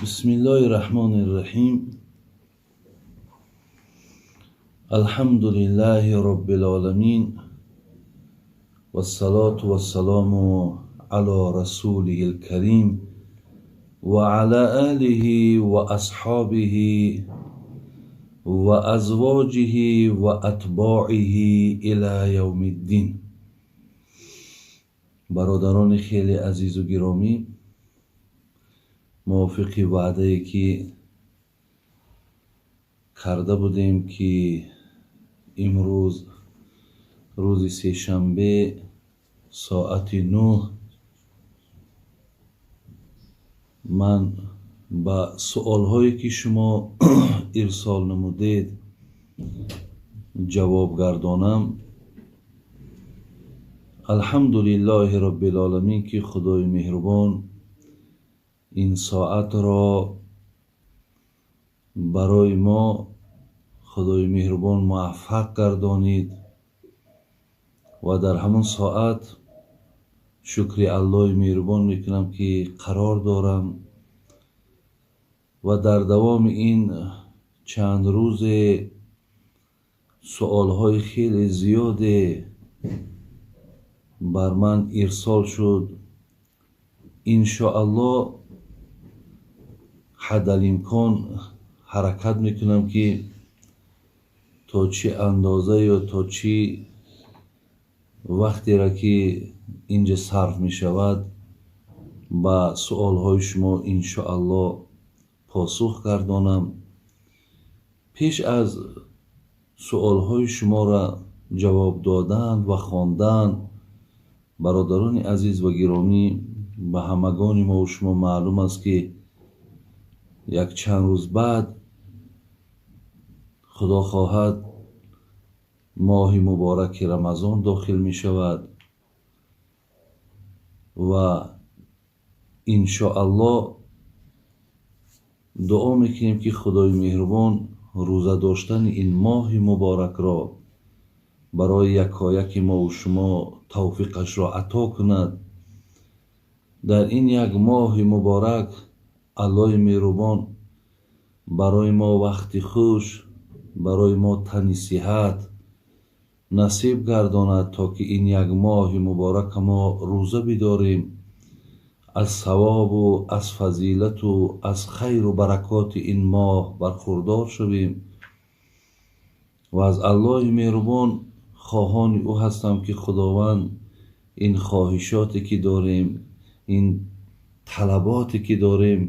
Бисмиллоҳи раҳмони раҳим. Алҳамдулиллаҳи роббил оламин. Вассалоту вассалому ало расулиҳил карим ва ала олиҳи ва асҳобиҳи ва азвоҷиҳи ва атбоиҳи ила явмиддин. Бародарони хеле азизу гиромӣ, мувофиқи ваъдае ки карда будем, ки имрӯз рӯзи сешанбе соати 9 ман ба суолҳое ки шумо ирсол намудед ҷавоб гардонам. Алҳамдулиллоҳи роббил оламин, ки Худои меҳрубон ин соатро барои мо Худои меҳрубон муваффақ гардонид ва дар ҳамон соат шукри Аллоҳи меҳрубон мекунам, ки қарор дорам ва дар давоми ин чанд рӯзе суолҳои хеле зиёде бар ман ирсол шуд. Иншоаллоҳ ҳадалимкон ҳаракат мекунам, ки то чӣ андоза ё то чӣ вақтеро ки инҷа сарф мешавад ба суолҳои шумо иншоаллоҳ посух гардонам. Пеш аз суолҳои шуморо ҷавоб додан ва хондан, бародарони азиз ва гиромӣ, ба ҳамагони мо шумо маълум аст, ки як чанд рӯз баъд Худо хоҳад моҳи мубораки Рамазон дохил мешавад ва иншоаллоҳ дуо мекунем, ки Худои меҳрубон рӯза доштани ин моҳи муборакро барои якояки мо шумо тавфиқашро ато кунад. Дар ин як моҳи муборак Аллоҳи меҳрубон барои мо вақти хуш, барои мо тани сиҳат насиб гардонад, то ки ин як моҳи муборака мо рӯза бидорем, аз савобу аз фазилату аз хайру баракоти ин моҳ бархурдор шавем ва аз Аллоҳи меҳрубон хоҳони ӯ ҳастам, ки Худованд ин хоҳишоте ки дорем, ин талаботе ки дорем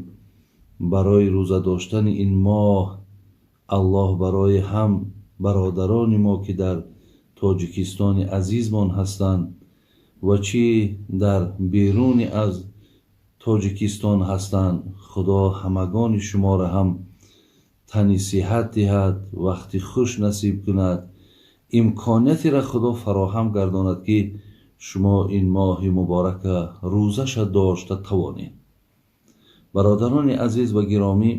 барои рӯза доштани ин моҳ, Аллоҳ барои ҳам бародарони мо, ки дар Тоҷикистони азизмон ҳастанд ва чӣ дар беруни аз Тоҷикистон ҳастанд, Худо ҳамагони шуморо ҳам тани сиҳат диҳад, вақти хуш насиб кунад, имкониятиро Худо фароҳам гардонад, ки шумо ин моҳи муборака рӯзаша дошта тавонед. Бародарони азиз ва гиромӣ,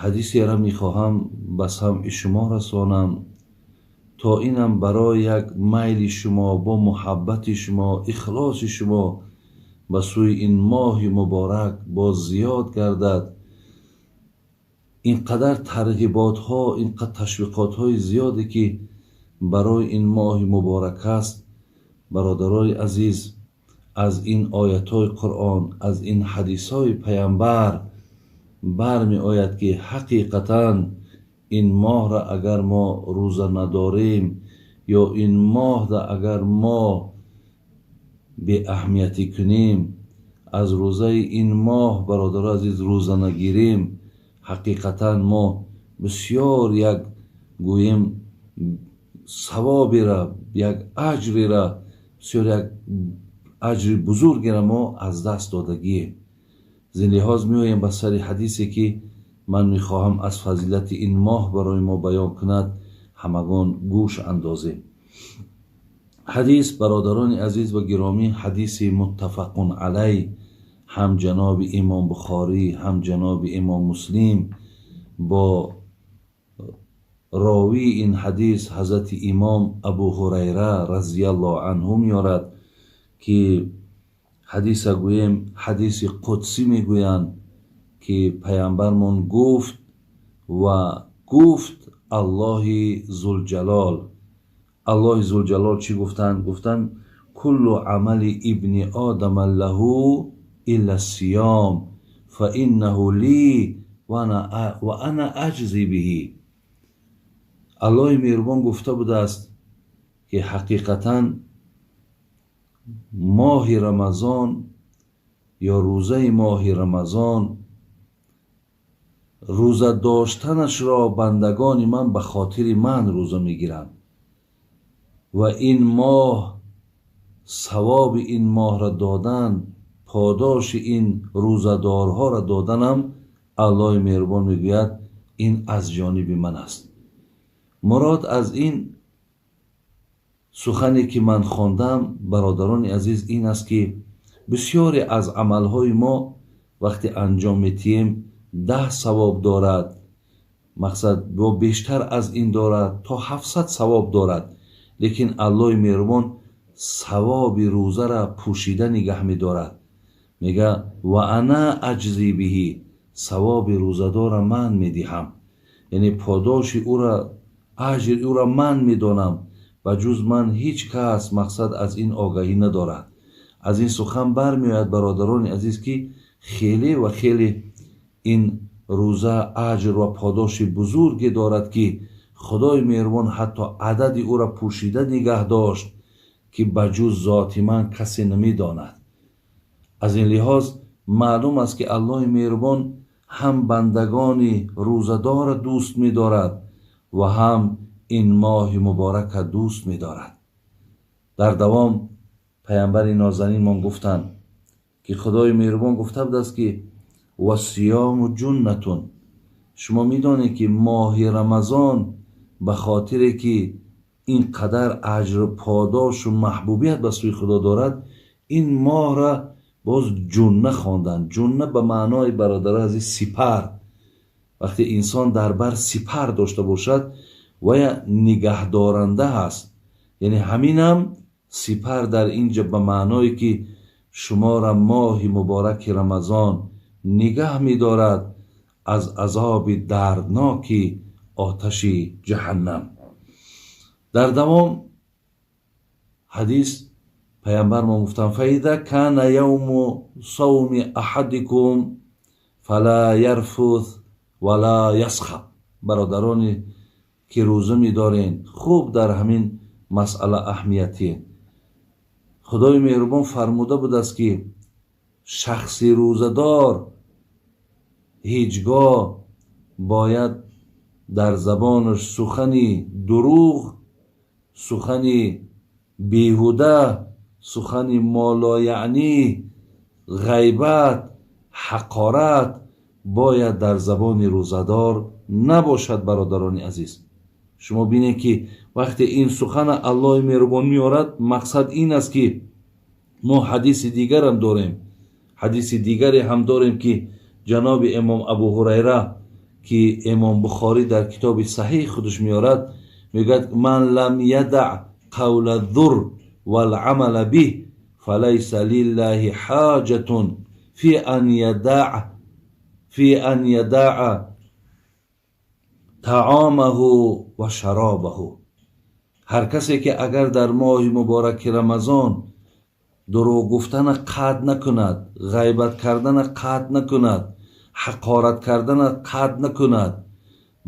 ҳадисеро мехоҳам ба самъи шумо расонам, то инам барои як майли шумо, бо муҳаббати шумо, ихлоси шумо ба сӯи ин моҳи муборак боз зиёд гардад. Ин қадар тарғиботҳо, ин қадар ташвиқотҳои зиёде ки барои ин моҳи муборак аст, бародарои азиз, аз ин оятҳои Қуръон, аз ин ҳадисҳои паямбар бармеояд, ки ҳақиқатан ин моҳра агар мо рӯза надорем ё ин моҳра агар мо беаҳамиятӣ кунем, аз рӯзаи ин моҳ, бародарои азиз, рӯза нагирем, ҳақиқатан мо бисёр як гӯем савобера, як аҷрера, бисёр як аҷри бузургеро мо аз даст додагием. Зин лиҳоз меоем ба сари ҳадисе, ки ман мехоҳам аз фазилати ин моҳ барои мо баён кунад, ҳамагон гӯш андозем. Ҳадис, бародарони азиз ва гиромӣ, ҳадиси муттафақун алай, ҳам ҷаноби имом Бухорӣ, ҳам ҷаноби имом Муслим бо ровии ин ҳадис ҳазрати имом Абу Ҳурайра разияллоҳу анҳу меорад, ки ҳадиса гӯем ҳадиси қудсӣ мегӯянд. ки паямбармон гуфт ва гуфт Аллоҳи Зулҷалол. Аллоҳи Зулҷалол чӣ гуфтанд? Гуфтанд: куллу амали ибни одама лаҳу илла сиём фа иннаҳу ли ва ана аҷзи биҳи. Аллоҳи меҳрубон гуфта будааст, ки ҳақиқатан моҳи Рамазон ё рӯзаи моҳи Рамазон, рӯза доштанашро бандагони ман ба хотири ман рӯза мегиранд ва ин моҳ, савоби ин моҳро додан, подоши ин рӯзадорҳоро доданам, Аллоҳи меҳрубон мегӯяд, ин аз ҷониби ман аст. Мурод аз ин сухане ки ман хондам, бародарони азиз, ин аст, ки бисёре аз амалҳои мо вақте анҷом метиҳем, 10 савоб дорад, мақсад бо бештар аз ин дорад, то 700 савоб дорад, лекин Аллоҳи меҳрубон савоби рӯзара пӯшида нигаҳ медорад. Мега: ва ана аҷзи биҳи, савоби рӯзадора ман медиҳам, яъне подоши ӯра, аҷри ӯра ман медонам ва ҷуз ман ҳеҷ кас мақсад аз ин огаҳӣ надорад. Аз ин сухан бармеояд, бародарони азиз, ки хеле ва хеле ин рӯза аҷр ва подоши бузурге дорад, ки Худои меҳрубон ҳатто адади ӯра пӯшида нигаҳ дошт, ки ба ҷуз зоти ман касе намедонад. Аз ин лиҳоз маълум аст, ки Аллоҳи меҳрубон ҳам бандагони рӯзадорро дӯст медорад ва ҳам ин моҳи муборакро дӯст медорад. Дар давом паямбари нозанинмон гуфтанд, ки Худои меҳрубон гуфта будааст, ки вассиёму ҷуннатун. Шумо медонед, ки моҳи Рамазон ба хотире ки ин қадар аҷру подошу маҳбубият ба сӯи Худо дорад, ин моҳра боз ҷунна хонданд. Ҷунна ба маънои, бародари азиз, сипар. Вақте инсон дар бар сипар дошта бошад, вая нигаҳдоранда ҳаст. Яъне ҳаминам сипар дар инҷа ба маъное, ки шуморо моҳи мубораки Рамазон нигаҳ медорад аз азоби дардноки оташи ҷаҳаннам. Дар давом ҳадис паямбармон гуфтанд: фаиза кана явму савми аҳадикум фала ярфус вала ясхаб. Бародароне ки рӯза медорен, хуб дар ҳамин масъала аҳамиятие. Худои меҳрубон фармуда будааст, ки шахси рӯзадор ҳеҷ гоҳ бояд дар забонаш сухани дурӯғ, сухани беҳуда, сухани молояънӣ, ғайбат, ҳақорат бояд дар забони рӯзадор набошад. Бародарони азиз, шумо бинед, ки вақте ин сухана Аллоҳи меҳрубон меорад, мақсад ин аст, ки мо ҳадиси дигарам дорем, ҳадиси дигаре ҳам дорем, ки ҷаноби имом Абу Ҳурайра, ки имом Бухорӣ дар китоби саҳиҳ худаш меорад, мегӯяд: ман лам ядаъ қавла зур валъамала биҳ фалайса лиллаҳи ҳоҷатун фи ан ядаъа таомаҳу ва шаробаҳу. Ҳар касе ки агар дар моҳи мубораки Рамазон дурӯғ гуфтана қатъ накунад, ғайбат кардана қатъ накунад, ҳақорат кардана қатъ накунад,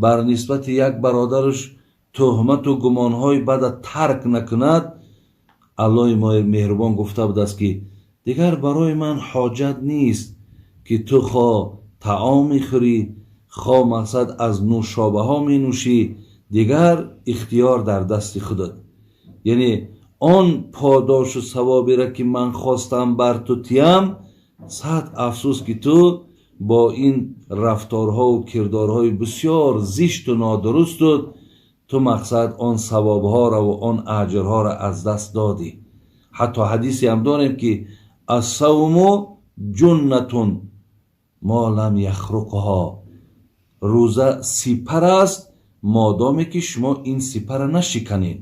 бар нисбати як бародараш туҳмату гумонҳои бада тарк накунад, Аллоҳи меҳрубон гуфта будааст, ки дигар барои ман ҳоҷат нест, ки ту хо таом мехӯрӣ, хо мақсад аз нӯшобаҳо менӯшӣ, дигар ихтиёр дар дасти худат. Яъне он подошу савоберо, ки ман хостам бар ту тиям, сад афсӯс, ки ту бо ин рафторҳову кирдорҳои бисёр зишту нодурусту ту мақсад он савобҳоро ва он аҷрҳоро аз даст додӣ. Ҳатто ҳадисе ҳам дорем, ки ассавму ҷуннатун мо лам яхруқҳо. Рӯза сипар аст, модоме ки шумо ин сипарра нашиканед.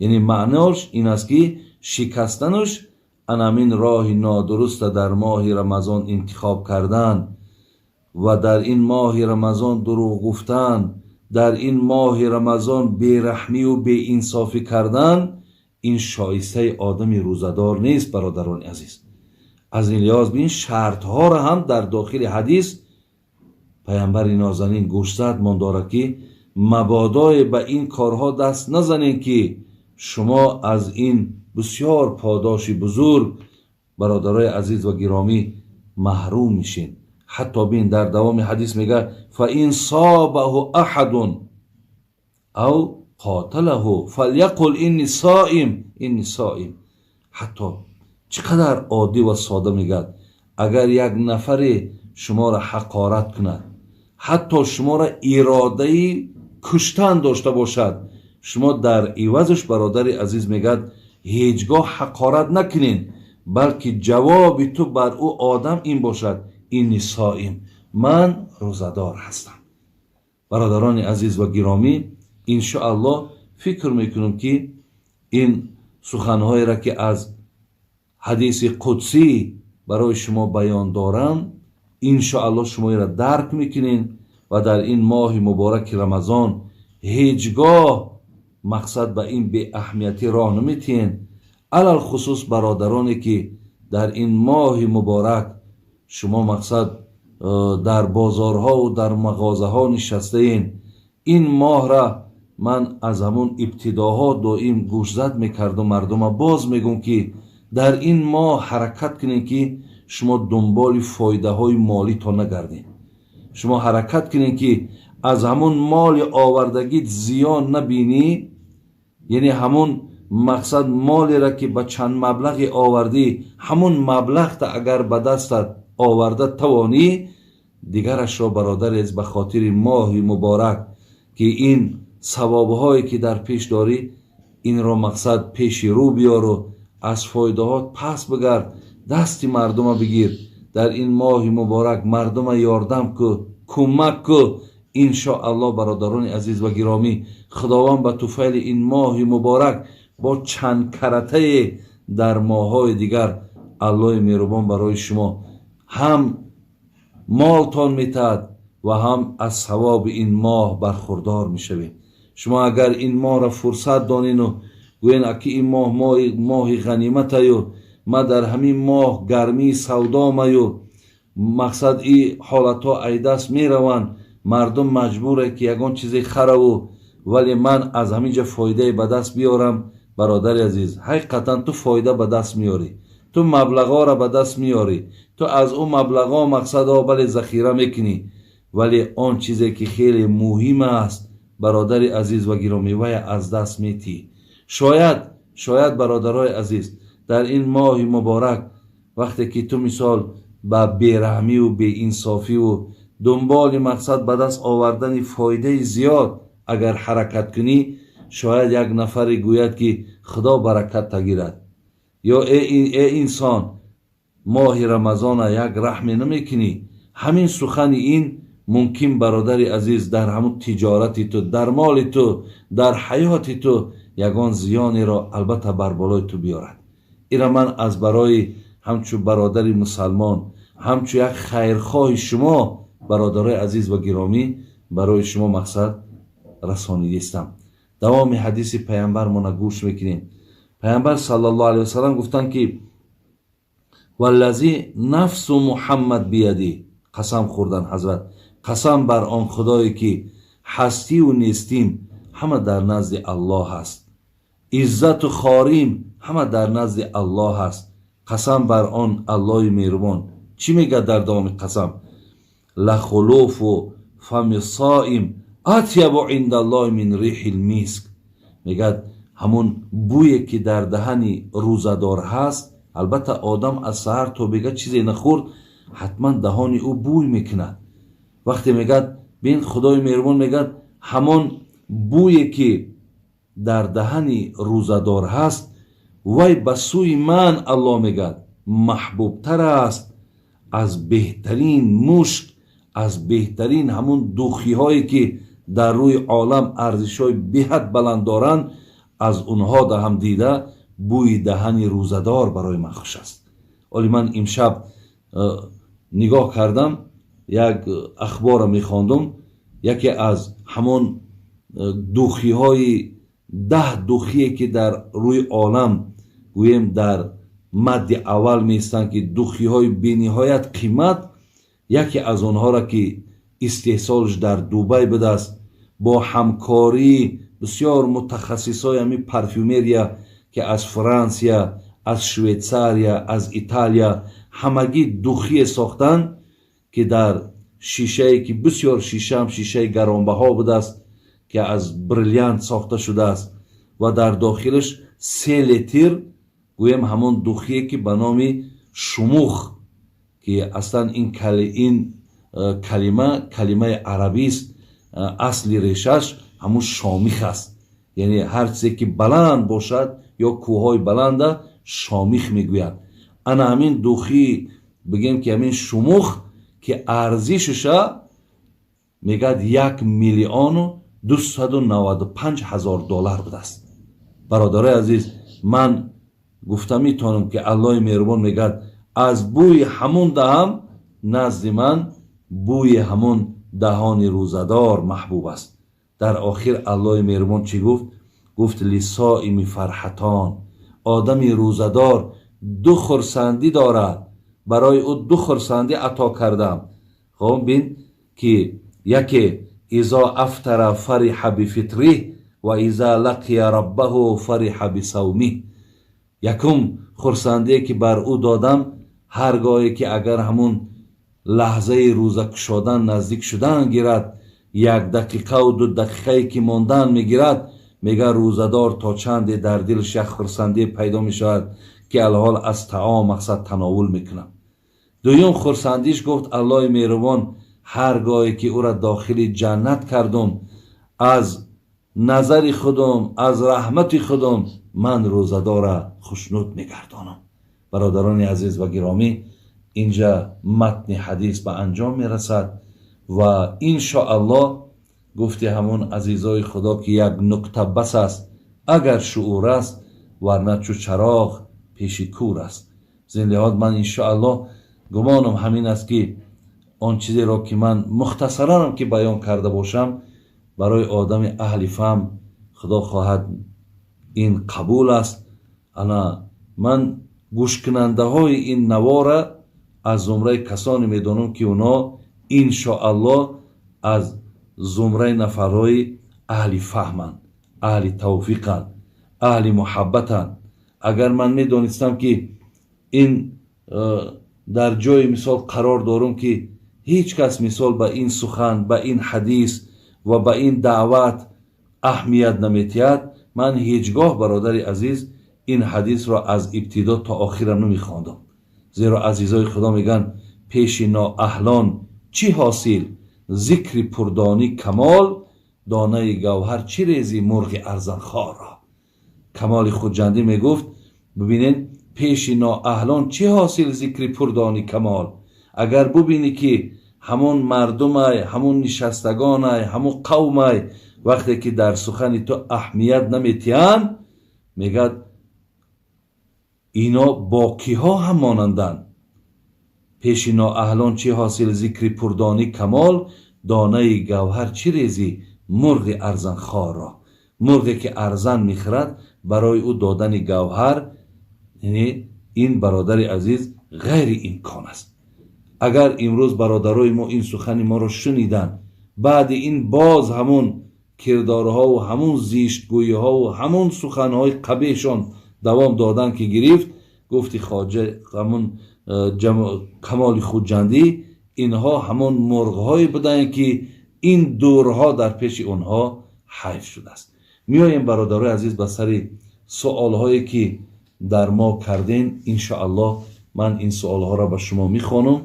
Яъне маънош ин аст, ки шикастанаш анамин роҳи нодуруста дар моҳи Рамазон интихоб кардан Ва дар ин моҳи Рамазон дурӯғ гуфтан, дар ин моҳи Рамазон бераҳмию беинсофӣ кардан, ин шоистаи одами рӯзадор нест, бародарони азиз. Аз ин лиҳоз ин шартҳоро ҳам дар дохили ҳадис паямбари нозанин гӯшзад мон дорад, ки мабодое ба ин корҳо даст назанед, ки шумо аз ин бисёр подоши бузург, бародарои азиз ва гиромӣ, маҳрум мешед. Ҳатто бин, дар давоми ҳадис мегӯяд: фаин собаҳу аҳадун ав қоталаҳу фаляқул инни соим, инни соим. Ҳатто чӣ қадар оддӣ ва сода мегӯяд: агар як нафаре шуморо ҳақорат кунад, ҳатто шуморо иродаи куштан дошта бошад, шумо дар ивазаш, бародари азиз, мегӯяд, ҳеҷ гоҳ ҳақорат накунед, балки ҷавоби ту бар ӯ одам ин бошад: инни соим, ман рӯзадор ҳастам. Бародарони азиз ва гиромӣ, иншоаллоҳ фикр мекунам, ки ин суханҳоеро, ки аз ҳадиси қудсӣ барои шумо баён дорам, иншоаллоҳ шумо инро дарк мекунед ва дар ин моҳи мубораки Рамазон ҳеҷ гоҳ мақсад ба ин беаҳамиятӣ роҳ наметиҳед. Алалхусус бародароне, ки дар ин моҳи муборак шумо мақсад дар бозорҳову дар мағозаҳо нишастаед. Ин моҳра ман аз ҳамун ибтидоҳо доим гӯшзад мекардум мардума, боз мегӯм, ки дар ин моҳ ҳаракат кунед, ки шумо дунболи фоидаҳои молитон нагардед. Шумо ҳаракат кунед, ки аз ҳамун моли овардагит зиён набинӣ, яъне ҳамун мақсад молеро, ки ба чанд маблағе овардӣ, ҳамун маблағта агар ба дастат оварда тавонӣ, дигарашро, бародарез, ба хотири моҳи муборак, ки ин савобҳое, ки дар пеш дорӣ, инро мақсад пеши рӯ биёру аз фоидаҳо пас бигард, дасти мардума бигир, дар ин моҳи муборак мардума ёрдам ку, кӯмак ку. Иншоаллоҳ, бародарони азиз ва гиромӣ, Худованд ба туфайли ин моҳи муборак бо чанд каратае дар моҳҳои дигар Аллоҳи меҳрубон барои шумо ҳам молтон метаҳад ва ҳам аз савоби ин моҳ бархурдор мешавед. Шумо агар ин моҳро фурсат донену гӯен, аки ин моҳ моҳи ғаниматаю, ма дар ҳамин моҳ гармии савдомаю, мақсад и ҳолатҳо айдаст мераванд, мардум маҷбуре, ки ягон чизе хараву, вале ман аз ҳамин ҷа фоидае ба даст биёрам. Бародари азиз, ҳақиқатан ту фоида ба даст меёрӣ, ту маблағҳоро ба даст меёрӣ, ту аз ӯ маблағҳо мақсадҳо бале захира мекунӣ, вале он чизе, ки хеле муҳим аст, бародари азиз ва гиромӣ, вая аз даст метиҳӣ. Шояд, бародарои азиз, дар ин моҳи муборак вақте ки ту мисол ба бераҳмиву беинсофиву дунболи мақсад ба даст овардани фоидаи зиёд агар ҳаракат кунӣ, шояд як нафаре гӯяд, ки Худо баракат тагирад, ё э инсон, моҳи Рамазона як раҳме намекунӣ. Ҳамин сухани ин мумкин, бародари азиз, дар ҳамун тиҷорати ту, дар моли ту, дар ҳаёти ту ягон зиёнеро албатта бар болои ту биёрад. Ира ман аз барои ҳамчун бародари мусалмон, ҳамчун як хайрхоҳи шумо, бародарои азиз ва гиромӣ, барои шумо мақсад расонидистам. Давоми ҳадиси паямбармона гӯш мекунем. Паямбар саллаллоҳу алайҳи васалам гуфтанд, ки валлази нафсу Муҳаммад бияди, қасам хӯрдан ҳазрат, қасам бар он Худое, ки ҳастиву нестим ҳама дар назди Аллоҳ аст, иззату хорим ҳама дар назди Аллоҳ аст, қасам бар он Аллоҳи меҳрубон. Чӣ мегӯяд дар давоми қасам? Лахулуфу фами соим атябу индаллоҳи мин рихил миск. Мегӯяд, ҳамун бӯе, ки дар даҳани рӯзадор ҳаст, албатта одам аз саҳар то бега чизе нахӯрд, ҳатман даҳони ӯ бӯй мекунад. Вақте мегӯяд, бин, Худои меҳрубон мегӯяд, ҳамон бӯе, ки дар даҳани рӯзадор ҳаст, вай ба сӯи ман, Аллоҳ мегӯяд, маҳбубтар аст аз беҳтарин мушк, аз беҳтарин ҳамун духиҳое, ки дар рӯи олам арзишҳои беҳад баланд доранд, аз онҳо даҳам дида бӯи даҳани рӯзадор барои ман хуш аст. Оли ман имшаб нигоҳ кардам. Як ахбора мехондум, яке аз ҳамон духиҳои 10 духие ки дар рӯи олам гӯем дар мадди аввал меистанд, ки духиҳои бениҳоят қимат, яке аз онҳоро ки истеҳсолш дар Дубай будааст бо ҳамкории бисёр мутахассисои ҳамин парфюмерия, ки аз Франсия, аз Швейтсария, аз Италия ҳамагӣ духие сохтанд, ки дар шишае ки бисёр шишаам шишаи гаронбаҳо будааст, ки аз бриллиант сохта шудааст ва дар дохилаш 3 литр гӯем ҳамон духие ки ба номи шумух, ки аслан ин калима калимаи арабист, асли решаш ҳамун шомих аст, яъне ҳар чизе ки баланд бошад ё кӯҳҳои баланда шомих мегӯянд. Ана ҳамин духи бигем ки ҳамин шумух ки арзишаша мегӯяд 1 295 000 доллар будааст. Бародарои азиз, ман гуфта метавонам, ки Аллоҳи меҳрубон мегӯяд, аз бӯи ҳамун даҳам назди ман бӯи ҳамун даҳони рӯзадор маҳбуб аст. Дар охир Аллоҳи меҳрубон чӣ гуфт? Гуфт: للصائم فرحتان. Одами рӯзадор ду хурсандӣ дорад, барои ӯ ду хурсандӣ ато кардам. Хоб, бин ки яке: إذا أفطر فرح بفطره وإذا لقي ربه فرح بصومه. Якум хурсандие ки бар ӯ додам, ҳар гоҳе ки агар ҳамун лаҳзаи рӯза кушодан наздик шудан гирад, як дақиқаву 2 дақиқае ки мондан мегирад, мега рӯзадор то чанде дар дилш як хурсандие пайдо мешавад, ки алҳол аз таом мақсад тановул мекунам. Дуюм хурсандиш, гуфт Аллоҳи меҳрубон, ҳар гоҳе ки ӯра дохили ҷаннат кардум, аз назари худум, аз раҳмати худум ман рӯзадора хушнуд мегардонам. Бародарони азиз ва гиромӣ, инҷа матни ҳадис ба анҷом мерасад ва иншоаллоҳ, гуфти ҳамун азизои Худо, ки як нукта бас аст, агар шуур аст, варна чу чароғ пеши кур аст. Зин лиҳоз ман иншоаллоҳ гумонам ҳамин аст, ки он чизеро ки ман мухтасаранам ки баён карда бошам, барои одами аҳли фаҳм, Худо хоҳад, ин қабул аст. Ана ман гӯшкунандаҳои ин навора аз зумраи касоне медонам, ки онҳо иншоаллоҳ аз зумраи нафарҳои аҳли фаҳманд, аҳли тавфиқанд, аҳли муҳаббатанд. Агар ман медонистам, ки ин дар ҷои мисол қарор дорум, ки ҳеҷ кас мисол ба ин сухан, ба ин ҳадис ва ба ин даъват аҳамият наметиҳад, ман ҳеҷ гоҳ, бародари азиз, ин ҳадисро аз ибтидо то охирам намехондам. Зеро азизои Худо мегӯянд: пеши ноаҳлон чӣ ҳосил зикри пурдонӣ камол, донаи гавҳар чӣ резӣ мурғи арзанхорро. Камоли Хуҷандӣ мегуфт, бибинед: пеши ноаҳлон чӣ ҳосил зикри пурдонӣ камол. Агар бубинӣ, ки ҳамон мардумай, ҳамон нишастагонай, ҳамон қавмай, вақте ки дар сухани ту аҳамият наметиҳанд, мегӯяд, ино бо киҳо ҳам монанданд? Пеши ноаҳлон чӣ ҳосил зикри пурдонӣ камол, донаи гавҳар чӣ резӣ мурғи арзанхорро. Мурғе ки арзан мехӯрад, барои ӯ додани гавҳар, яъне ин, бародари азиз, ғайриимкон аст. Агар имрӯз бародарои мо ин сухани моро шуниданд, баъди ин боз ҳамун кирдорҳову ҳамун зиштгӯиҳову ҳамун суханҳои қабеҳшон давом додан ки гирифт, гуфти хоҷа ҳамун Камоли Хуҷандӣ, инҳо ҳамон мурғҳое буданд, ки ин дурҳо дар пеши онҳо ҳайф шудааст. Меоем, бародарои азиз, ба сари суолҳое ки дар мо кардем. Иншоаллоҳ, ман ин суолҳоро ба шумо мехонам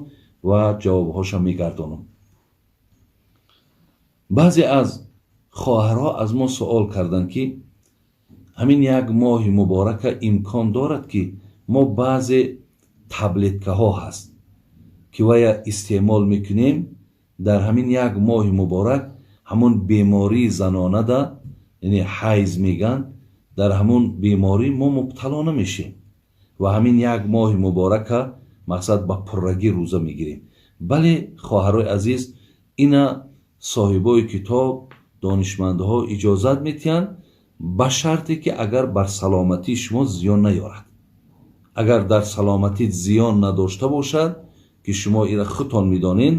ва ҷавобҳоша мегардонам. Баъзе аз хоҳарҳо аз мо суол карданд, ки ҳамин як моҳи муборака имкон дорад, ки мо баъзе таблеткаҳо ҳаст, ки вая истеъмол мекунем, дар ҳамин як моҳи муборак ҳамун бемории занонада, яъне ҳайз мегӯянд, дар ҳамун беморӣ мо мубтало намешем ва ҳамин як моҳи муборака мақсад ба пуррагӣ рӯза мегирем. Бале, хоҳарои азиз, ина соҳибои китоб, донишмандҳо иҷозат метиҳанд, ба шарте ки агар бар саломатии шумо зиён наёрад. Агар дар саломатӣ зиён надошта бошад, ки шумо ира худтон медонед,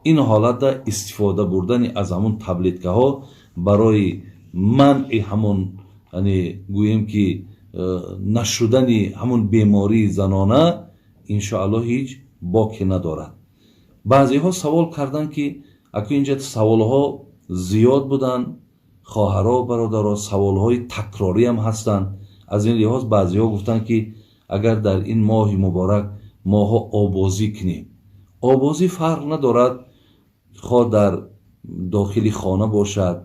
ин ҳолатда истифода бурдани аз ҳамон таблеткаҳо барои манъи ҳамон, яъне гӯем ки нашудани ҳамон бемории занона, иншоаллоҳ ҳеҷ боке надорад. Баъзеҳо савол карданд, ки аку инҷа саволҳо зиёд буданд, хоҳаро, бародаро, саволҳои такрорӣ ҳам ҳастанд. Аз ин лиҳоз баъзеҳо гуфтанд, ки агар дар ин моҳи муборак моҳо обозӣ кунем, обозӣ фарқ надорад, хоҳ дар дохили хона бошад,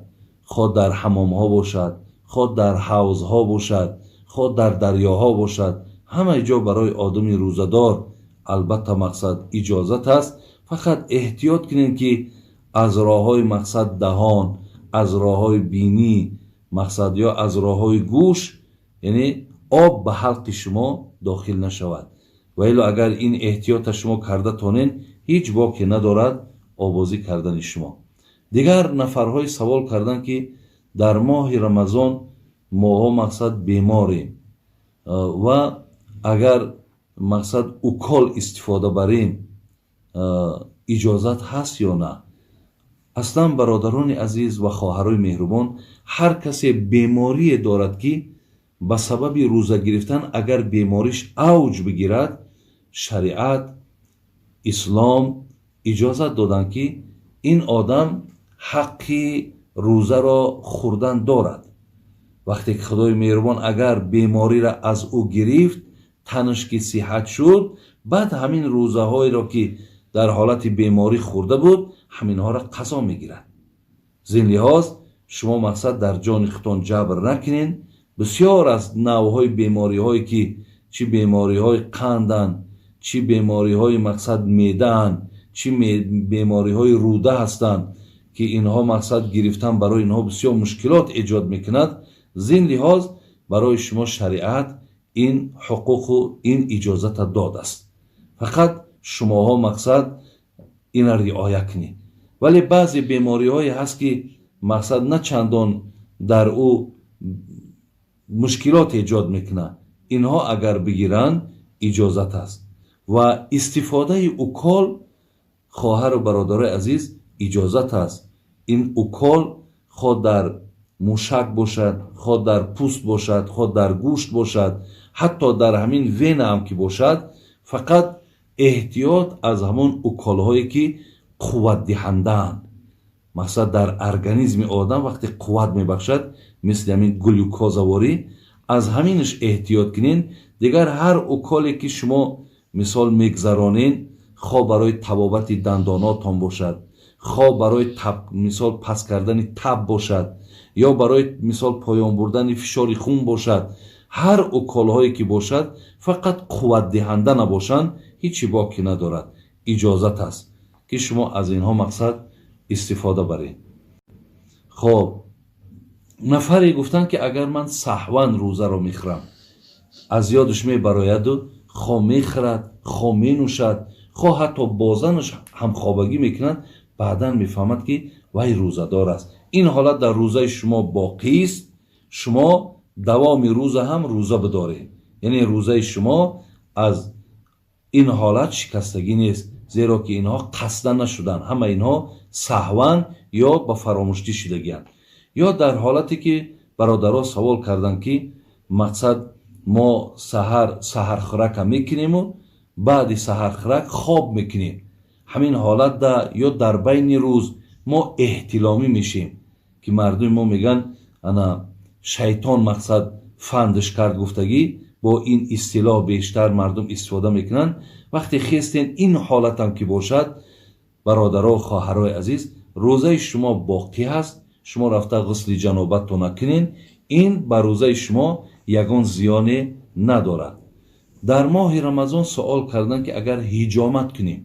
хоҳ дар ҳамомҳо бошад, хоҳ дар ҳавзҳо бошад, хоҳ дар дарёҳо бошад, ҳамаи ҷо барои одами рӯзадор албатта мақсад иҷозат аст. Фақат эҳтиёт кунем, ки аз роҳҳои мақсад даҳон, аз роҳҳои бинӣ мақсад ё аз роҳҳои гӯш, яъне об ба ҳалқи шумо дохил нашавад. Ва илло агар ин эҳтиёта шумо карда тонед, ҳеҷ боке надорад обозӣ кардани шумо. Дигар нафарҳои савол карданд, ки дар моҳи Рамазон моҳо мақсад беморем ва агар мақсад укол истифода барем, иҷозат ҳаст ё на? Аслан, бародарони азиз ва хоҳарои меҳрубон, ҳар касе беморие дорад, ки ба сабаби рӯза гирифтан агар бемориш авҷ бигирад, шариат ислом иҷозат доданд, ки ин одам ҳаққи рӯзаро хӯрдан дорад. Вақте ки Худои меҳрубон агар бемориро аз ӯ гирифт, танаш ки сиҳат шуд, баъд ҳамин рӯзаҳоеро, ки дар ҳолати беморӣ хӯрда буд, ҳаминҳоро қазо мегирад. Зин лиҳоз шумо мақсад дар ҷони худтон ҷабр накунед. Бисёр аз навъҳои бемориҳое, ки чӣ бемориҳои қанданд, чӣ бемориҳои мақсад меъдаанд, чӣ бемориҳои рӯда ҳастанд, ки инҳо мақсад гирифтан барои инҳо бисёр мушкилот эҷод мекунад. Зин лиҳоз барои шумо шариат ин ҳуқуқу ин иҷозата додааст. Фақат шумоҳо мақсад ина риоя кунед. Вале баъзе бемориҳое ҳаст, ки мақсад на чандон дар ӯ мушкилот эҷод мекунад, инҳо агар бигиранд, иҷозат аст. Ва истифодаи укол, хоҳару бародарои азиз, иҷозат аст. Ин укол хоҳ дар мушак бошад, хоҳ дар пӯст бошад, хоҳ дар гӯшт бошад, ҳатто дар ҳамин вена ҳам ки бошад, фақат эҳтиёт аз ҳамон уколҳое, ки қувватдиҳандаанд. Мақсад дар организми одам вақте қувват мебахшад, мисли ҳамин глюкозаворӣ, аз ҳаминаш эҳтиёт кунед. Дигар ҳар уколе, ки шумо мисол мегзаронед, хоҳ барои табобати дандонотон бошад, хоҳ барои мисол паст кардани таб бошад, ё барои мисол поён бурдани фишори хун бошад, ҳар уколҳое ки бошад, фақат қувватдиҳанда набошанд, ҳеҷ боке надорад, иҷозат аст, ки шумо аз инҳо мақсад истифода баред. Хоб, нафаре гуфтанд, ки агар ман саҳван рӯзаро мехӯрам, аз ёдаш мебарояду хоҳ мехӯрад, хоҳ менӯшад, хоҳ ҳатто бо занаш ҳамхобагӣ мекунад, баъдан мефаҳмад, ки вай рӯзадор аст. Ин ҳолат дар рӯзаи шумо боқист, шумо давоми рӯза ҳам рӯза бидоред, яъне рӯзаи шумо аз ин ҳолат шикастагӣ нест, зеро ки инҳо қасдан нашуданд, ҳама инҳо саҳван ё ба фаромӯштӣ шидагианд. Ё дар ҳолате ки бародаро савол карданд, ки мақсад мо саҳар саҳархӯрака мекунему баъди саҳархӯрак хоб мекунем, ҳамин ҳолатда ё дар байни рӯз мо эҳтиломӣ мешем, ки мардуми мо мегӯянд, ана шайтон мақсад фандш кард гуфтагӣ, бо ин истилоҳ бештар мардум истифода мекунанд. Вақте хестен, ин ҳолатам ки бошад, бародаро, хоҳарои азиз, рӯзаи шумо боқӣ ҳаст. Шумо рафта ғусли ҷанобатто накунед, ин ба рӯзаи шумо ягон зиёне надорад. Дар моҳи Рамазон суол карданд, ки агар ҳиҷомат кунем.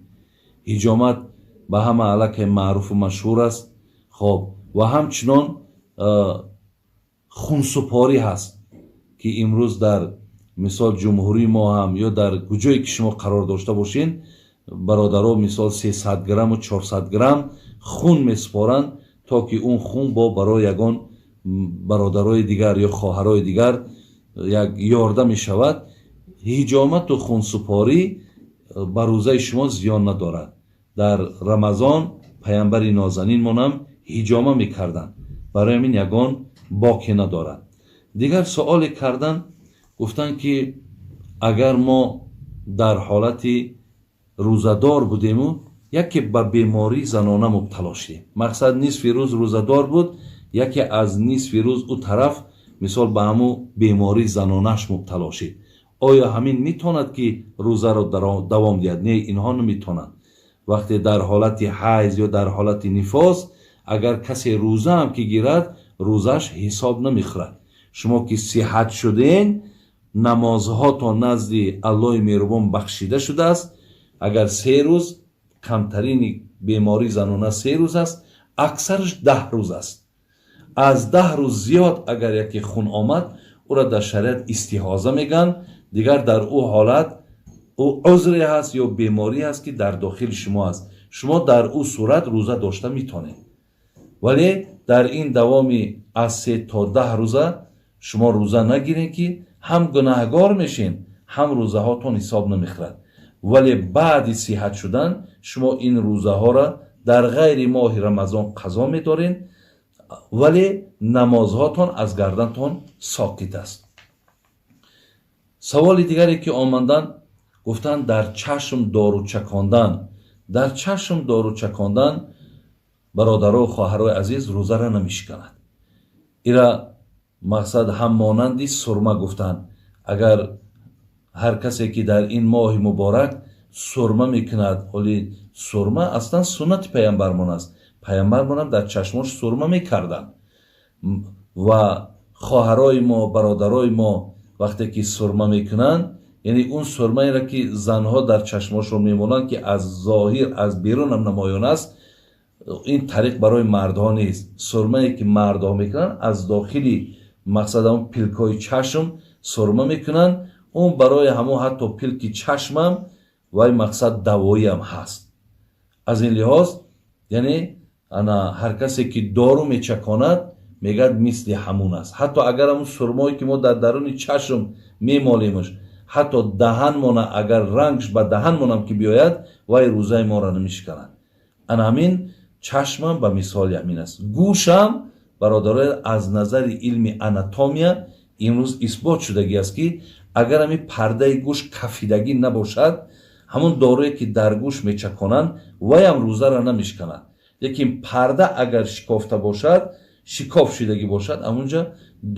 Ҳиҷомат ба ҳама аллакай маъруфу машҳур аст. Хоб, ва ҳамчунон хунсупорӣ ҳаст, ки имрӯз дар мисол ҷумҳурии мо ҳам ё дар куҷое ки шумо қарор дошта бошед, Бародаро мисол 300 грамму 400 грамм хун месупоранд, то ки он хун бо барои ягон бародарои дигар ё хоҳарои дигар як ёрдам мешавад. Ҳиҷомату хунсупорӣ ба рӯзаи шумо зиён надорад. Дар Рамазон паямбари нозанинмонам ҳиҷома мекарданд, барои ҳамин ягон боке надорад. Дигар суоле кардан, гуфтанд ки агар мо дар ҳолати рӯзадор будему яке ба бемории занона мубтало шудем, мақсад нисфи рӯз рӯзадор буд, яке аз нисфи рӯз ӯ тараф мисол ба ҳамун бемории занонаш мубтало шид, оё ҳамин метавонад ки рӯзаро давом диҳад? Не, инҳо наметавонанд. Вақте дар ҳолати ҳайз ё дар ҳолати нифос агар касе рӯзаам ки гирад, рӯзаш ҳисоб намехӯрад. Шумо ки сиҳат шуден, намозҳотон назди Аллоҳи меҳрубон бахшида шудааст. Агар 3 рӯз, камтарини бемории занона 3 рӯз аст, аксараш 10 рӯз аст. Аз 10 рӯз зиёд агар яке хун омад, ӯро дар шариат истиҳоза мегӯянд. Дигар дар ӯ ҳолат ӯ узре ҳаст ё беморӣ ҳаст ки дар дохили шумо аст, шумо дар ӯ сурат рӯза дошта метавонед. Вале дар ин давоми аз 3 то 10 рӯза шумо рӯза нагиред, ки ҳам гунаҳгор мешин, ҳам рӯзаҳотон ҳисоб намехӯрад. Вале баъди сиҳат шудан шумо ин рӯзаҳоро дар ғайри моҳи Рамазон қазо медоред, вале намозҳотон аз гардантон соқит аст. Саволи дигаре ки омаданд, гуфтанд дар чашм дору чакондан. Дар чашм дору чакондан, бародару хоҳарои азиз, рӯзаро намешиканад. Ира мақсад ҳам монанди сурма гуфтанд. Агар ҳар касе ки дар ин моҳи муборак сурма мекунад, оли сурма аслан суннати паямбармон аст, паямбармонам дар чашмош сурма мекарданд. Ва хоҳарои мо, бародарои мо вақте ки сурма мекунанд, яъне он сурмаеро ки занҳо дар чашмошон мемонанд, ки аз зоҳир аз берунам намоён аст, ин тариқ барои мардҳо нест. Сурмае ки мардҳо мекунанд, аз дохили мақсад ҳамон пилкҳои чашм сурма мекунанд, он барои ҳамон ҳатто пилки чашмам вай мақсад давоиам ҳаст. Аз ин лиҳоз яъне ана ҳар касе ки дору мечаконад, мегӯяд мисли ҳамун аст. Ҳатто агар ҳамун сурмое ки мо дар даруни чашм мемолемш, ҳатто даҳанмона агар рангш ба даҳанмонам ки биёяд, вай рӯзаи моро намешиканад. Ана ҳамин чашмам ба мисоли ҳамин аст. Гӯшам, бародароя, аз назари илми анатомия имрӯз исбот шудагӣ аст, ки агар ҳамин пардаи гӯш кафидагӣ набошад, ҳамон доруе ки дар гӯш мечаконанд, вайам рӯзаро намешиканад. Лекин парда агар шикофта бошад, шикоф шудагӣ бошад, ҳамунҷа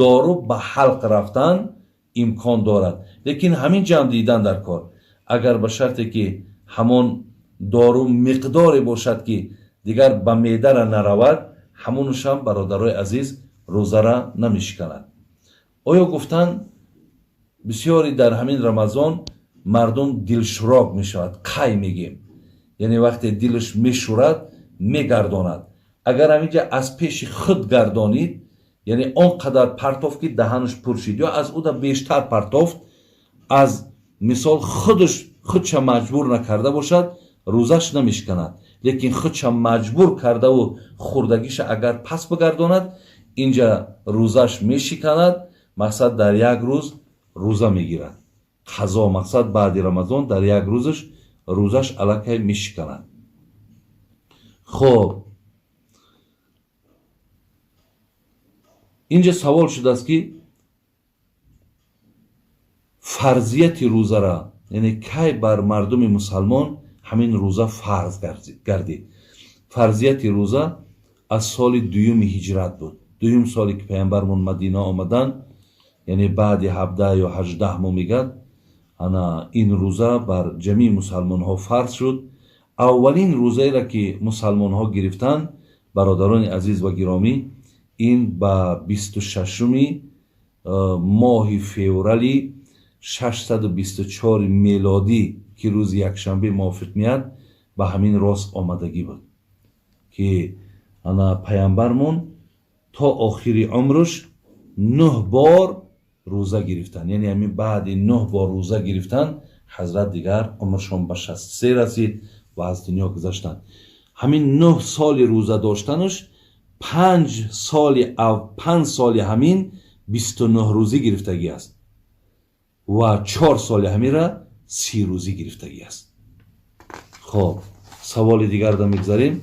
дору ба ҳалқ рафтан имкон дорад. Лекин ҳамин ҷамъ дидан дар кор, агар ба шарте ки ҳамон дору миқдоре бошад, ки дигар ба меъдара наравад, ҳамонушам, бародарои азиз, рӯзара намешиканад. Оё гуфтанд бисёре дар ҳамин Рамазон мардум дилшурок мешавад, қай мегем, яъне вақте дилаш мешурад, мегардонад. Агар ҳаминҷа аз пеши худ гардонид, яъне он қадар партофт, ки даҳанаш пур шид, ё аз ӯда бештар партофт, аз мисол худаш худша маҷбур накарда бошад, рӯзаш намешиканад. Лекин худша маҷбур кардаву хурдагиша агар пас бигардонад, инҷа рӯзаш мешиканад. Мақсад дар як рӯз рӯза мегирад, қазо, мақсад баъди Рамазон дар як рӯзаш рӯзаш аллакай мешиканад. Хоб, инҷа савол шудааст, ки фарзияти рӯзара, яъне кай бар мардуми мусалмон ҳамин рӯза фарз гардид. Фарзияти рӯза аз соли дуюми ҳиҷрат буд. Дуюм соле ки паямбармон Мадина омаданд, яъне баъди 17 ё 18 моҳ мегӯяд, ана ин рӯза бар ҷамии мусалмонҳо фарз шуд. Аввалин рӯзаеро ки мусалмонҳо гирифтанд, бародарони азиз ва гиромӣ, ин ба 26-уми моҳи феврали 624 мелодӣ, ки рӯзи якшанбе мувофиқ меяд, ба ҳамин рост омадагӣ буд, ки ана паямбармон то охири умрш 9 бор рӯза гирифтанд. Яъне ҳамин баъди 9 бор рӯза гирифтан Ҳазрат дигар умршон ба 63 расид ва аз дунё гузаштанд. Ҳамин 9 соли рӯза доштанаш 5 соли ҳамин 29 рӯзӣ гирифтагӣ аст ва 4 соли ҳамира 30 рӯзӣ гирифтагӣ аст. Хоб, саволи дигарда мегзарем.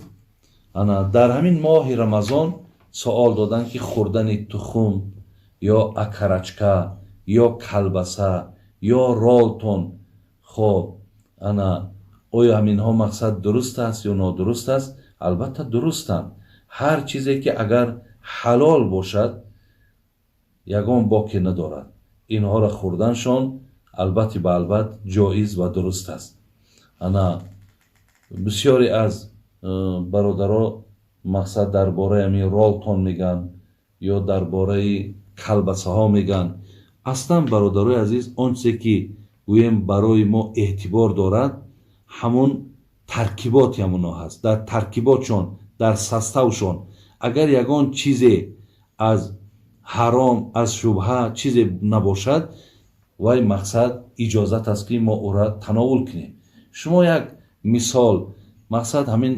Ана дар ҳамин моҳи Рамазон суол доданд, ки хӯрдани тухм ё окорочка ё колбаса ё ролтон, хоб, ана оё ҳаминҳо мақсад дуруст аст ё нодуруст аст? Албатта дурустанд. Ҳар чизе ки агар ҳалол бошад, ягон боке надорад. Инҳоро хӯрданшон албатта ба албат ҷоиз ва дуруст аст. Ана бисёре аз бародаро мақсад дар бораи ҳамин ролтон мегӯянд ё дар бораи колбасаҳо мегӯянд. Аслан, бародарои азиз, он чизе ки гӯем барои мо эътибор дорад, ҳамон таркиботи ҳамонҳо ҳаст. Дар таркиботшон, дар составшон агар ягон чизе аз ҳаром, аз шубҳа чизе набошад, вай мақсад иҷозат аст, ки мо ӯра тановул кунем. Шумо як мисол, мақсад ҳамин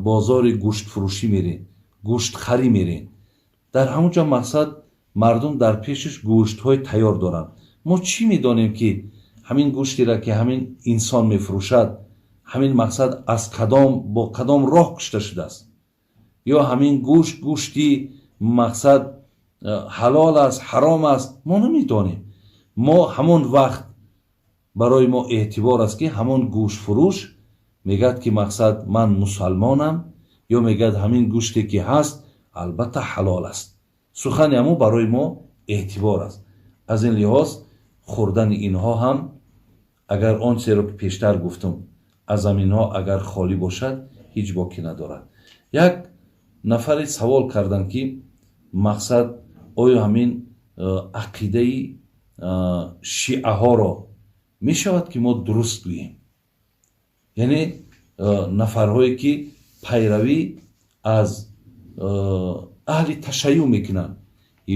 бозори гӯштфурӯшӣ меред, гӯштхарӣ меред, дар ҳамон ҷо мақсад мардум дар пешаш гӯштҳои тайёр доранд. Мо чӣ медонем, ки ҳамин гӯштера ки ҳамин инсон мефурӯшад, ҳамин мақсад аз кадом, бо кадом роҳ кушта шудааст, ё ҳамин гӯшт гӯшти мақсад ҳалол аст, ҳаром аст, мо намедонем. Мо ҳамон вақт барои мо эътибор аст, ки ҳамон гӯштфурӯш мегӯяд, ки мақсад ман мусалмонам, ё мегӯяд ҳамин гӯште ки ҳаст, албатта ҳалол аст. Сухани ҳамун барои мо эътибор аст. Аз ин лиҳоз хӯрдани инҳо ҳам, агар он чизеро ки пештар гуфтум, аз ҳаминҳо агар холӣ бошад, ҳеҷ боке надорад. Як нафаре савол карданд, ки мақсад оё ҳамин ақидаи шиаҳоро мешавад, ки мо дуруст гӯем, яъне нафарҳое ки пайравӣ аз аҳли ташайюъ мекунанд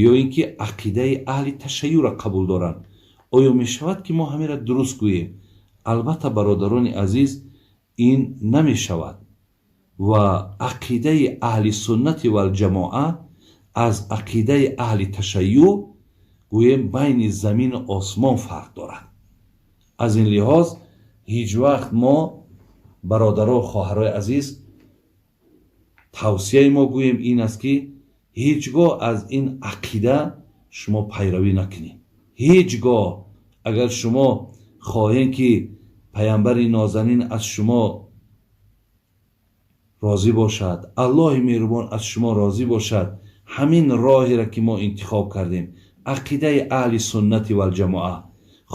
ё ин ки ақидаи аҳли ташайюъро қабул доранд, оё мешавад, ки мо ҳаминро дуруст гӯем? Албатта, бародарони азиз, ин намешавад ва ақидаи аҳли суннати валҷамоа аз ақидаи аҳли ташайюъ гӯем байни замину осмон фарқ дорад. Аз ин лиҳоз ҳеҷ вақт мо, бародаро, хоҳарои азиз, тавсияи мо гӯем ин аст, ки ҳеҷ гоҳ аз ин ақида шумо пайравӣ накунед. Ҳеҷ гоҳ. Агар шумо хоҳем, ки паямбари нозанин аз шумо розӣ бошад, Аллоҳи меҳрубон аз шумо розӣ бошад, ҳамин роҳеро ки мо интихоб кардем, ақидаи аҳли суннати валҷамоа,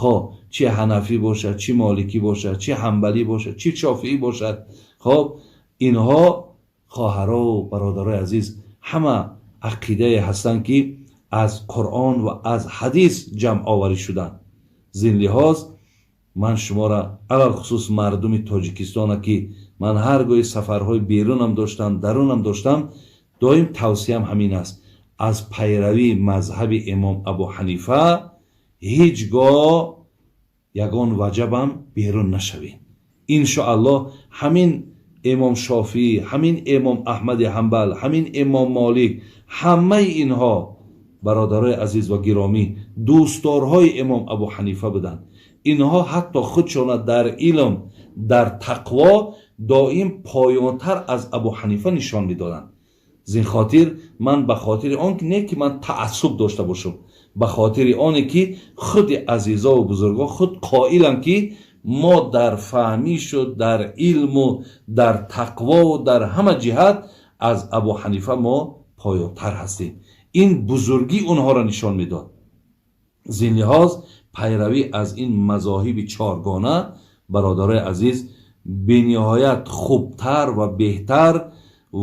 хоб, чи ҳанафӣ бошад, чи моликӣ бошад, чи ҳанбалӣ бошад, чи шофиӣ бошад, хоб, инҳо, хоҳарову бародарои азиз, ҳама ақидае ҳастанд, ки аз Қуръон ва аз ҳадис ҷамъоварӣ шуданд. Зин лиҳоз ман шуморо, алалхусус мардуми Тоҷикистона, ки ман ҳар гоҳи сафарҳои берунам доштам, дарунам доштам, доим тавсиям ҳамин аст: аз пайравии мазҳаби имом Абу Ҳанифа ҳеҷ гоҳ ягон ваҷабам берун нашавед. Иншоаллоҳ, ҳамин имом Шофиӣ, ҳамин имом Аҳмади Ҳанбал, ҳамин имом Молик, ҳамаи инҳо, бародарои азиз ва гиромӣ, дӯстдорҳои имом Абу Ҳанифа буданд. Инҳо ҳатто худшона дар илм, дар тақво доим поёнтар аз Абу Ҳанифа нишон медоданд. Зин хотир ман ба хотири он не ки ман таассуб дошта бошам, ба хотири оне ки худи азизову бузургон худ қоиланд, ки мо дар фаҳмишу дар илму дар тақвову дар ҳама ҷиҳат аз Абу Ҳанифа мо поёнтар ҳастем. Ин бузургӣ онҳоро нишон медод. Зин лиҳоз пайравӣ аз ин мазоҳиби чоргона, бародарои азиз, бениҳоят хубтар ва беҳтар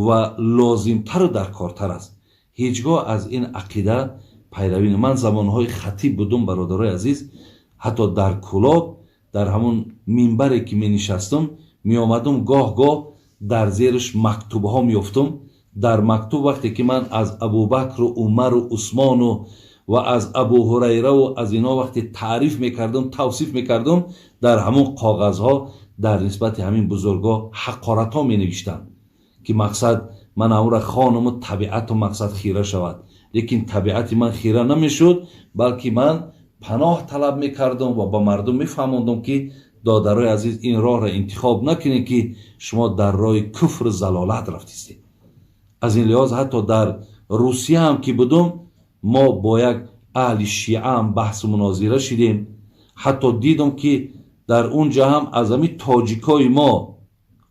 ва лозимтару даркортар аст. Ҳеҷ гоҳ аз ин ақида пайравӣ. Ман замонҳои хатиб будум, бародарои азиз, ҳатто дар Кӯлоб, дар ҳамон минбаре ки менишастум, меомадум, гоҳ-гоҳ дар зериш мактубҳо меёфтум. Дар мактуб вақте ки ман аз Абубакру Умару Усмону ва аз Абу Ҳурайра ва аз ино вақте таъриф мекардам, тавсиф мекардам, дар ҳамон коғазҳо дар нисбати ҳамин бузургҳо ҳақоратҳо менавиштанд, ки мақсад ман ҳамонро хонуму табиату мақсад хира шавад. Лекин табиати ман хира намешуд, балки ман паноҳ талаб мекардам ва ба мардум мефаҳмондам, ки додарои азиз, ин роҳро интихоб накунед, ки шумо дар роҳи куфру залолат рафтистед. Аз ин лиҳоз ҳатто дар Русия ҳам ки будум, мо бо як аҳли шиа ҳам баҳсу мунозира шидем. Ҳатто дидум, ки дар он ҷа ҳам аз ҳамин тоҷикои мо,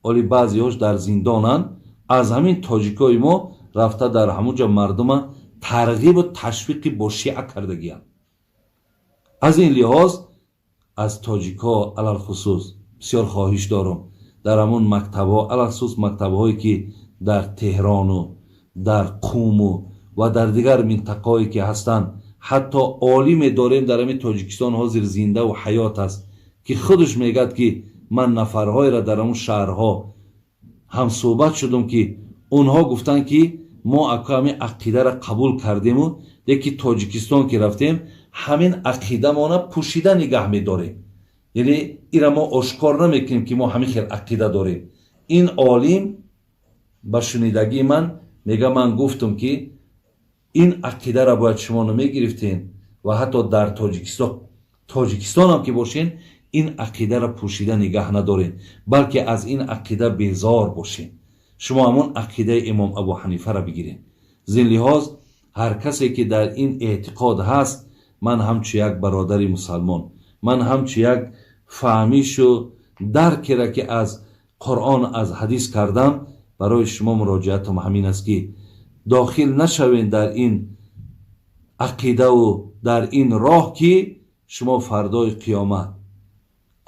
оли баъзеҳош дар зиндонанд, аз ҳамин тоҷикои мо рафта дар ҳамон ҷа мардума тарғибу ташвиқи бо шиа кардагиянд. Аз ин лиҳоз аз тоҷикҳо алалхусус бисёр хоҳиш дорам, дар ҳамон мактабҳо, алалхусус мактабҳое ки дар Теҳрону дар Қуму ва дар дигар минтақаҳое ки ҳастанд, ҳатто олиме дорем дар ҳамин Тоҷикистон ҳозир зиндаву ҳаёт аст, ки худаш мегӯяд, ки ман нафарҳоеро дар ҳамон шаҳрҳо ҳамсӯҳбат шудам, ки онҳо гуфтанд, ки мо ака ҳамин ақидаро қабул кардему, лекин Тоҷикистон ки рафтем, ҳамин ақидамона пӯшида нигаҳ медорем, яъне ира мо ошкор намекунем, ки мо ҳамин хел ақида дорем. Ин олим ба шунидагии ман мега, ман гуфтам, ки ин ақидаро бояд шумо намегирифтен ва ҳатто дар Тоҷикистонам ки бошен, ин ақидаро пӯшида нигаҳ надорен, балки аз ин ақида безор бошен. Шумо ҳамон ақидаи имом Абу Ҳанифаро бигирен. Зин лиҳоз ҳар касе ки дар ин эътиқод ҳаст, ман ҳамчу як бародари мусалмон, ман ҳамчу як фаҳмишу даркеро ки аз Қуръон, аз ҳадис кардам, барои шумо муроҷиатам ҳамин аст, ки дохил нашавен дар ин ақидаву дар ин роҳ, ки шумо фардои қиёмат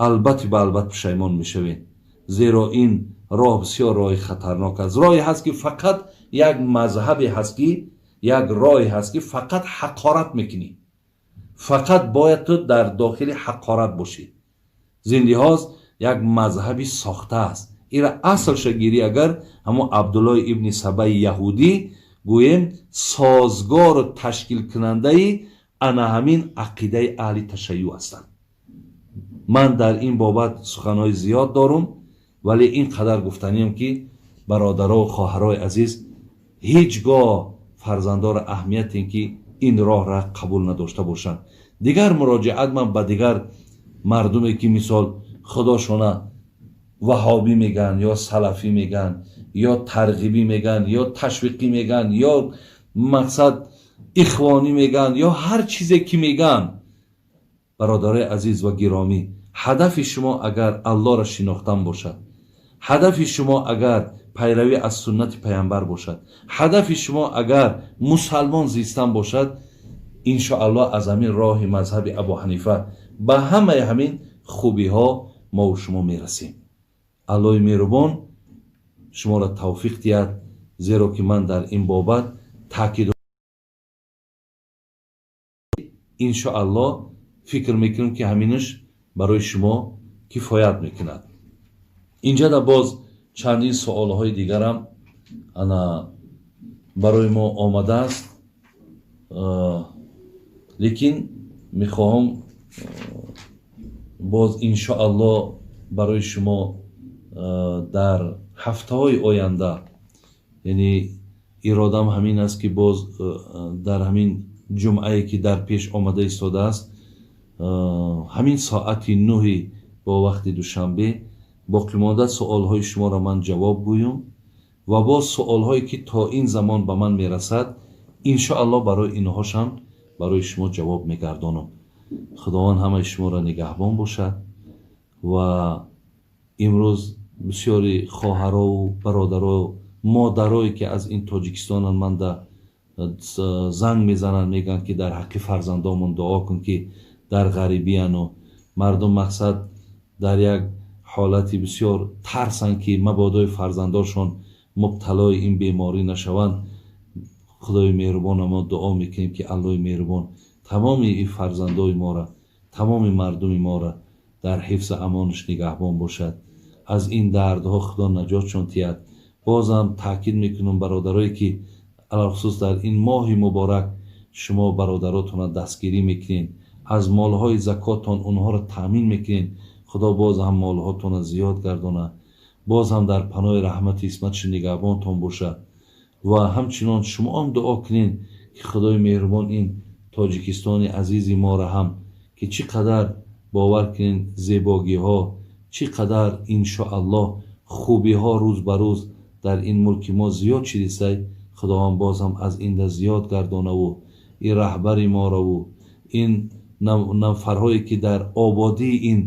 албатти ба албат пушаймон мешавед. Зеро ин роҳ бисёр роҳи хатарнок аст. Роҳе ҳаст, ки фақат як мазҳабе ҳаст, ки як роҳе ҳаст, ки фақат ҳақорат мекунӣ, фақат бояд ту дар дохили ҳақорат бошӣ. Зин лиҳоз як мазҳаби сохта аст. Ира аслша гирӣ, агар ҳамон Абдуллои ибни Сабаи яҳудӣ гӯем, созгору ташкилкунандаи ана ҳамин ақидаи аҳли ташайюъ ҳастанд. Ман дар ин бобат суханҳои зиёд дорум, вале ин қадар гуфтаниям, ки бародаро, хоҳарои азиз, ҳеҷ гоҳ фарзандоро аҳамиятем, ки ин роҳра қабул надошта бошанд. Дигар муроҷиат ман ба дигар мардуме, ки мисол худошона ваҳобӣ мегӯянд, ё салафӣ мегӯянд, ё тарғибӣ мегӯянд, ё ташвиқӣ мегӯянд, ё мақсад ихвонӣ мегӯянд, ё ҳар чизе ки мегӯянд, бародарои азиз ва гиромӣ, ҳадафи шумо агар Аллоҳро шинохтан бошад, ҳадафи шумо агар пайравӣ аз суннати паямбар бошад, ҳадафи шумо агар мусалмон зистан бошад, иншоаллоҳ аз ҳамин роҳи мазҳаби Абу Ҳанифа ба ҳамаи ҳамин хубиҳо мову шумо мерасем. Аллоҳи меҳрубон шуморо тавфиқ диҳад, зеро ки ман дар ин бобат таъкид, иншоаллоҳ фикр мекунам, ки ҳаминаш барои шумо кифоят мекунад. Инҷада боз чандин суолҳои дигарам ана барои мо омадааст, лекин мехоҳам боз иншоаллоҳ барои шумо дар ҳафтаҳои оянда, яъне иродам ҳамин аст, ки боз дар ҳамин ҷумъае ки дар пеш омада истодааст, ҳамин соати 9 бо вақти Душанбе, боқимонда суолҳои шуморо ман ҷавоб гӯям ва боз суолҳое ки то ин замон ба ман мерасад, иншоаллоҳ барои инҳошам барои шумо ҷавоб мегардонам. Худованд ҳамаи шуморо нигаҳбон бошад. Ва имрӯз бисёри хоҳарову бародаро, модарое ки аз ин Тоҷикистонанд, ман да занг мезананд, мегӯянд, ки дар ҳаққи фарзандомон дуо кун, ки дар ғарибияну мардум мақсад дар як ҳолати бисёр тарсанд, ки мабодои фарзандошон мубталои ин беморӣ нашаванд. Худои меҳрубона мо дуо мекунем, ки Аллоҳи меҳрубон тамоми ин фарзандои моро, тамоми мардуми моро дар ҳифзу амонаш нигаҳбон бошад, аз ин дардҳо Худо наҷотшон диҳад. Бозам таъкид мекунам, бародарое ки алалхусус дар ин моҳи муборак Шумо бародаротонро дастгирӣ мекунед, аз молҳои закотон онҳоро таъмин мекунед. Худо боз ҳам молҳотонро зиёд гардонад, боз ҳам дар паноҳи раҳмати исматши нигаҳбонтон бошад. Ва ҳамчунон шумо ҳам дуо кунед, ки Худои меҳрубон ин Тоҷикистони азизи моро ҳам, ки чӣ қадар бовар кунед зебогиҳо, чӣ қадар иншоаллоҳ хубиҳо рӯз ба рӯз дар ин мулки мо зиёд шидисай, Худованд боз ҳам аз инда зиёд гардонаву ин раҳбари морову ин нафарҳое ки дар ободии ин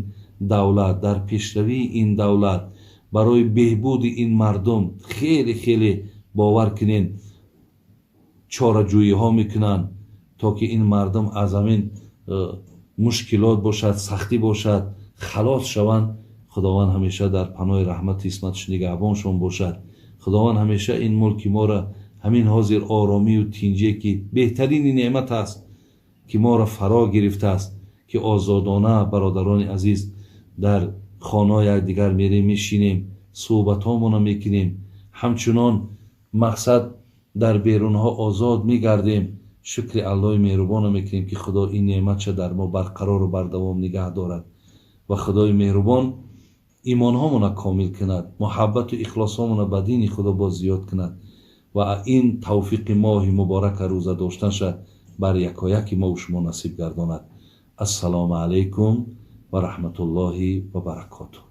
давлат, дар пешравии ин давлат, барои беҳбуди ин мардум хеле хеле бовар кунед чораҷӯиҳо мекунанд, то ки ин мардум аз ҳамин мушкилот бошад, сахтӣ бошад, халос шаванд. Худованд ҳамеша дар паноҳи раҳмати исматш нигаҳбоншон бошад. Худованд ҳамеша ин мулки моро ҳамин ҳозир оромию тинҷие, ки беҳтарини неъмат аст, ки моро фаро гирифтааст, ки озодона бародарони азиз дар хонаҳои якдигар мерем, мешинем, суҳбатҳомонро мекунем, ҳамчунон мақсад дар берунҳо озод мегардем. Шукри Аллоҳи меҳрубонро мекунем, ки Худо ин неъматша дар мо барқарору бардавом нигаҳ дорад ва Худои меҳрубон имонҳомонро комил кунад, муҳаббату ихлосҳомонро ба дини Худо боз зиёд кунад ва ин тавфиқи моҳи муборака рӯза доштанша бар якояки мову шумо насиб гардонад. Ассалому алайкум ва раҳматуллоҳи ва баракотуҳ.